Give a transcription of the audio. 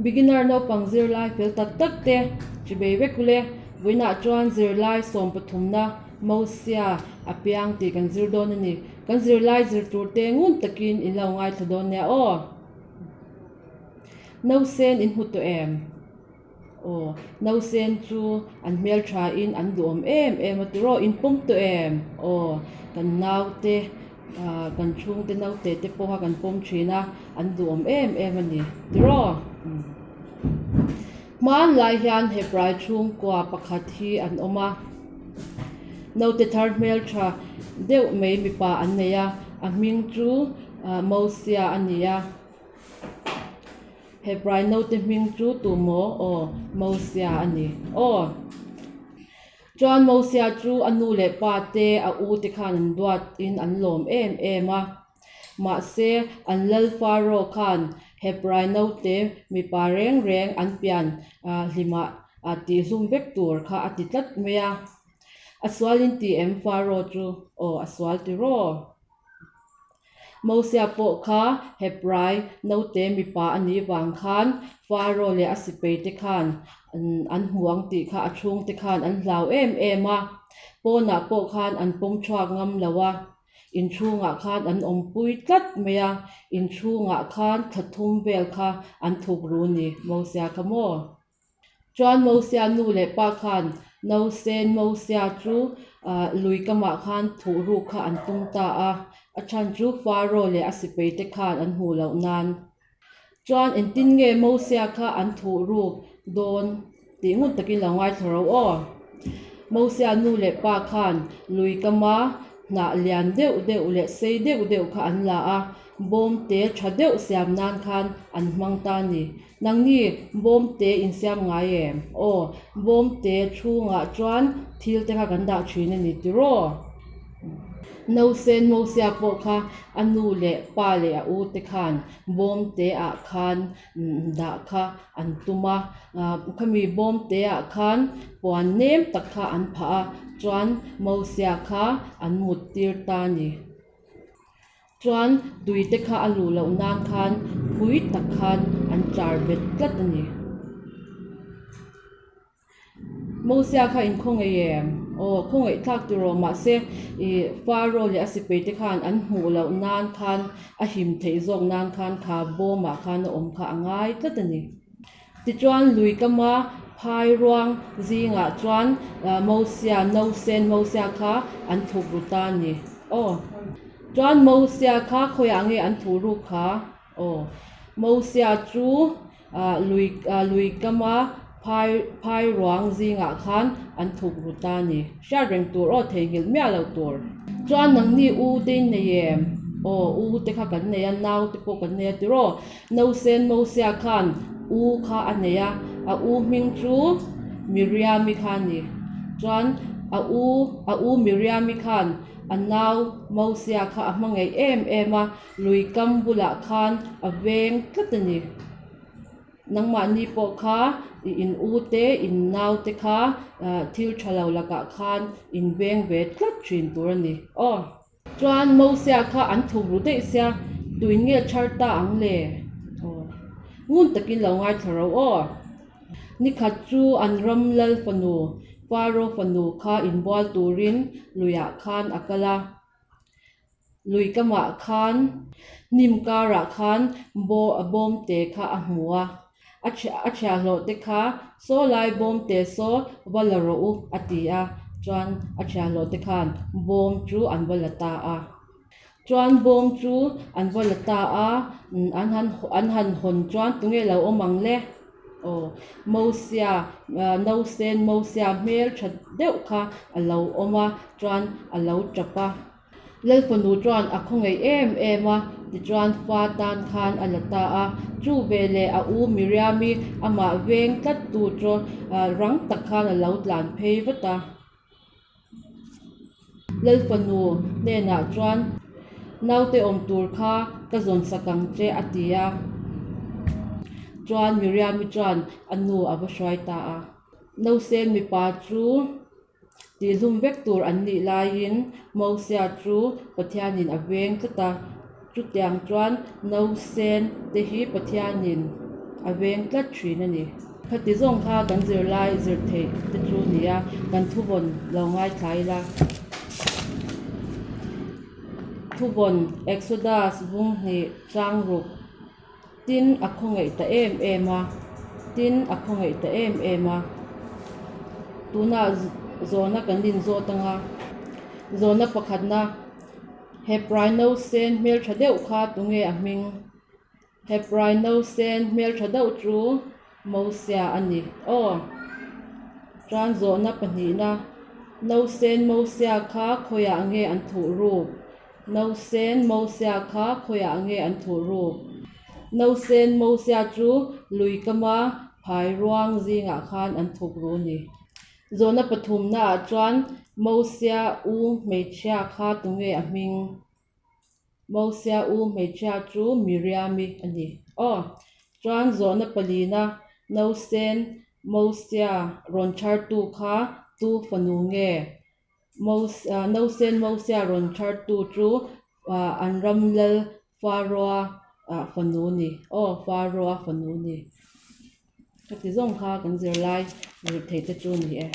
Beginner naupang zirlai fel tak tak te chi bei vek ule. Vawiinah chuan zirlai sawmpathumna Mosia a piang tih kan zir dawn a ni. Kan zirlai zir tur te ngun takin in lo ngaithla dawn nia aw. Nausen in hmu tawh em? Aw, nausen chu an hmeltha in an duhawm em em a tiraw, in pawm tawh em? Aw, kan naute ah kan chhungte naute te pawha kan pawm thin a, an duhawm em em a ni tiraw? Hmanlai hian Hebrai chhungkua pakhat hi an awm a, naute thar hmeltha deuh mai mipa an nei a, a hming chu Mosia a ni a. Hebrai naute hming chu tu maw? Aw, Mosia a ni. Aw. Chuan Mosia chu a nu leh pa te, a u te khan an duat in an lawm em em a. Mahse, an lal Faro khan Hebrai naute mipa reng reng an pian hlimah tihhlum vek tur kha a ti tlat mai a. A sual in ti em Faro chu? Aw, a sual tiraw? Mosia pawh kha Hebrai naute mipa a nih vang khan Faro leh a sipaite khan an hmu ang tih kha a chhungte khan an hlau em em a. Pawnah pawh khan an pawm chhuak ngam lo a, inchhungah khan an awmpui tlat mai a, inchhungah khan thla thum vel kha an thuk ru ni Mosia kha maw? Chuan Mosia nu leh pa khan Nausen Mosia chu lui kamah khan thuh ruk kha an tum ta a, a chhan chu Faro leh a sipaite khan an hmuh loh nan. Chuan engtin nge Mosia kha an thuh ruk dawn tih ngun takin lo ngaithla ro aw. Mosia nu leh pa khan lui kama hnah lian deuh deuh leh sei deuh deuh kha an la a, bawm te tha deuh siam nan khan an hmang ta a ni. Nangni bawm te in siam ngai em? Aw, bawm te chhungah chuan thil te kha kan dah thin a ni tiraw? Nausen Mosia pawh kha a nu leh pa leh a u te khan bawm te ah khan dah kha an tum a, khami bawm te ah khan puan nem tak kha an phah a, chuan Mosia kha an mut tir ta a ni. Chuan tui te kha a luh loh nan khan phui tak khan an char bet tlat a ni. Mosia kha in khawngaih em? Aw, khawngaih thlak ti rawh mahse ih Faro leh a sipai te khan an hmuh loh nan khan a him theih zawk nan khan kha bawmah khan a awm kha a ngai tlat a ni. Tichuan lui kama phai ruang zingah chuan Mosia, Nausen Mosia kha an thuk ru ta a ni. Aw. Chuan Mosia kha khawiah nge an thuh ruk kha? Aw. Mosia chu lui lui kama phai phai ruang zingah khan an thuk ru ta a ni. Hriat reng tur aw theihnghilh miah lo tur. Chuan nangni u te in nei em? Aw, u te kha kan nei a, nau te pawh kan nei a tiraw? Nausen Mosia khan u kha a nei a, a u hming chu Miriami kha a ni. Chuan a u a u Miriami khan a nau Mosia kha a hmangaih em em a, lui kam bulah khan a veng tlat a ni. Nangmahni pawh kha i in u te, in nau te kha thil tha lo lakah khan in veng ve tlat thin tur a ni. Aw. Chuan Mosia kha an thuk ru daih sia, tuin nge chhar ta ang le? Aw. Ngun takin lo ngaithla ro aw. Nikhat chu an ram lal fanu, Faro fanu kha inbual turin luiah khan a kal a. Lui kamah khan hnim karah khan bawm te kha a hmu a, a thiahhlawh te kha saw lai bawm te saw va la rawh u a ti a, chuan a thiahhlawh te khan bawm chu an va la ta a. Chuan bawm chu an va la ta a, an han an han hawn chuan tunge lo awm ang le? Aw, Mosia, Nausen Mosia hmel tha deuh kha a lo awm a, chuan a lo tap a. Lalfanu chuan a khawngaih em em a, tichuan fa tan khan a la ta a. Chu veleh a u Miriami amah veng tlat tu chu rang tak khan a lo tlan phei vat a. Lalfanu hnenah chuan, Naute awm tur kha ka zawn sak ang che a ti a. Chuan Miriami chuan a nu a va hruai ta a. Nausen mipa chu Tihhlum vek tur an nih laiin Mosia chu Pathianin a veng tlat a, chutiang chuan nausen te hi Pathianin. A veng tlat thin a ni. Khati zawng kha kan zirlai zir theih te chu ni a, kan thuvawn lo ngaithla ila. Thuvawn Exodus vung hnih chang ruk tin a khawngaih ta em em a, tin a khawngaih ta em em a. Tunah zawhna kan inzawt anga, zawhna pakhatna Hebrai nausen hmeltha deuh kha tunge a hming? Hebrai nausen hmeltha deuh chu Mosia a ni. Aw! Chuan zawhna pahnihna, Nausen Mosia kha khawiah nge an thuh ruk? Nausen Mosia kha khawiah nge an thuh ruk? Nausen Mosia chu lui kama phai ruang zingah khan an thuk ru a ni. Zawhna pathumnaah chuan Mosia u hmeichhia kha tunge a hming? Mosia u hmeichhia chu Miriami a ni. Aw! Chuan zawhna palina Nausen Mosia rawn chhartu kha tu fanu nge? Nausen Mosia rawn chhartu chu an ram lal Faroa fanu a ni. Aw, Faroa fanu a ni. Khati zawng kha kan zirlai zir theih te chu a ni e.